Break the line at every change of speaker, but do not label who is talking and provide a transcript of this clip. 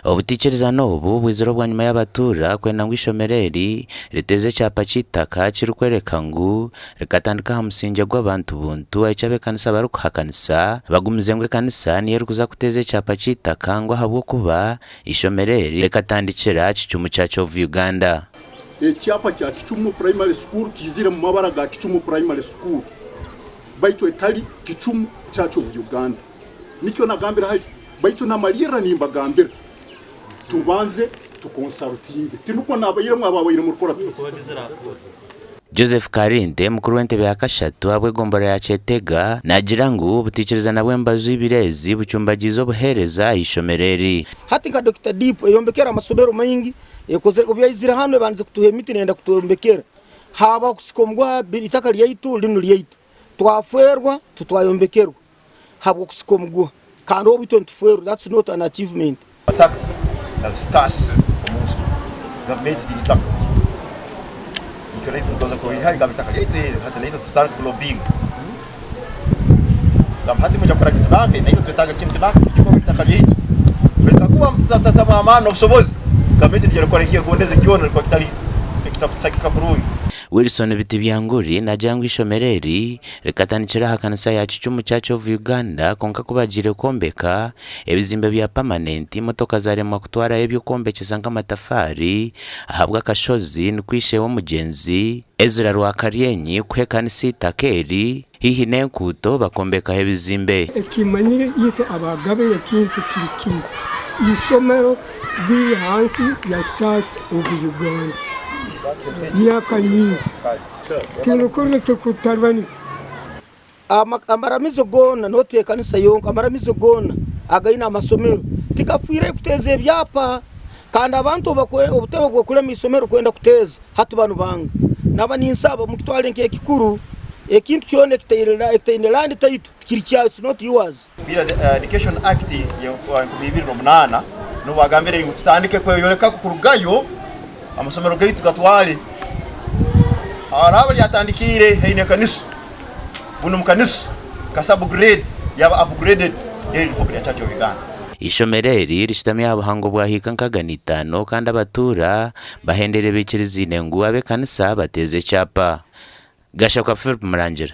Obutaikirizana obu bwizire obwanyima y'abatuura kwenda ngu eishomero eri riteeze ekyapa ky'eitaka kirikworeka ngu rikatandika aha musingye gw'abantu buntu eki ab'ekanisa barikuhakanisa bagumize ngu ekanisa niyo erikuza kuteeza ekyapa ky'eitaka ngu ahabw'okuba eishomero eri rikatandikira Kicumu Church of Uganda.
Ekyapa kya Kicumu Primary School kiizire mu mabara ga Kicumu Primary School baitu etari Kicumu Church of Uganda. Nikyo nagambira hali, baitu namalirra nimbagambira, tubanze tukonsarutinge. Tinukwo nabairemu ababaire murikora peace.
Joseph Karinte, mukuru w'entebe ya kashatu ahabw'egombolola ya Kyetega, naagira ngu obutaikirizana bw'embaju ibiri ezi bucumbagiize obuheereza aha ishomero eri.
Hati nka Dokita Deep eyombekere amasomero maingi, ekozire obu yaizire hanu ebandize kutuha emiti neyenda kutwombekera. Haabaho kusika omuguha itaka ryaitu rinu ryaitu. Twafeerwa titwayombekerwa. Habw'okusika omuguha kandi obu itwe nitufeerwa that's not an achievement.
Amataka gari scarce omunsi gavumenti tiine itaka nikyo naitwe turikubanza kuriha rigamba itaka ryaitu eri hati naitwe tutandike kulobinga kugamba hati mwija kukora kintu nanka naitwe nitwetaaga kintu nanka tukikorwe itaka ryaitu baitu kakuba tutatamu amaani n'obusobozi gavumenti neija kukora ekyegondeze kyona rikuba kitari ekitakutusagika kurungi.
Wilson Bitibyanguri naagira ngu eishomero eri rikatandikira aha kanisa ya Kicumu Church of Uganda kwonka ku bagiire kwombeka ebizimbe bya pamanenti, motoka zaaremwa kutwarayo eby'okwombekyesa nk'amatafaari ahabw'akashozi nikwo ishe w'omugyenzi, Ezra Rwakaryenyi kuha ekanisa eitaka eri haihi n'enkuuto bakombekaho ebizimbe.
Ekimanyire itwe abagabe ekintu kiri kimwe, eisomero riri hansi ya Church of Uganda myaka nyingi tirikututaribaniza.
Amaramizo goona not ekanisa yonka, amaramizo goona againe amasomero tigafwireyo kuteeza ebyapa kandi abantu obutebe bw'okurema eisomero kwenda kuteeza hati banu banga. Naba ninsaba mukitware nk'ekikuru ekintu kyona ekitaine land title tikiri kyawe it's not yours.
Education Act ya 2008 nubwo bagambire ngu tutandike kweyoleka kurugayo amasomero gaitu gatwale haraaba lyatandikiire haine ekanisa bunu mukanisa ka sub grade yaba upgraded then rifoka rya Church of Uganda.
Eishomero eri rishutami aha buhango bwa hiika nkagana itaano kandi abatuura bahendeire baikiriziine ngu ab'ekanisa bateeze ekyapa. Gashakwa Philip Murangira.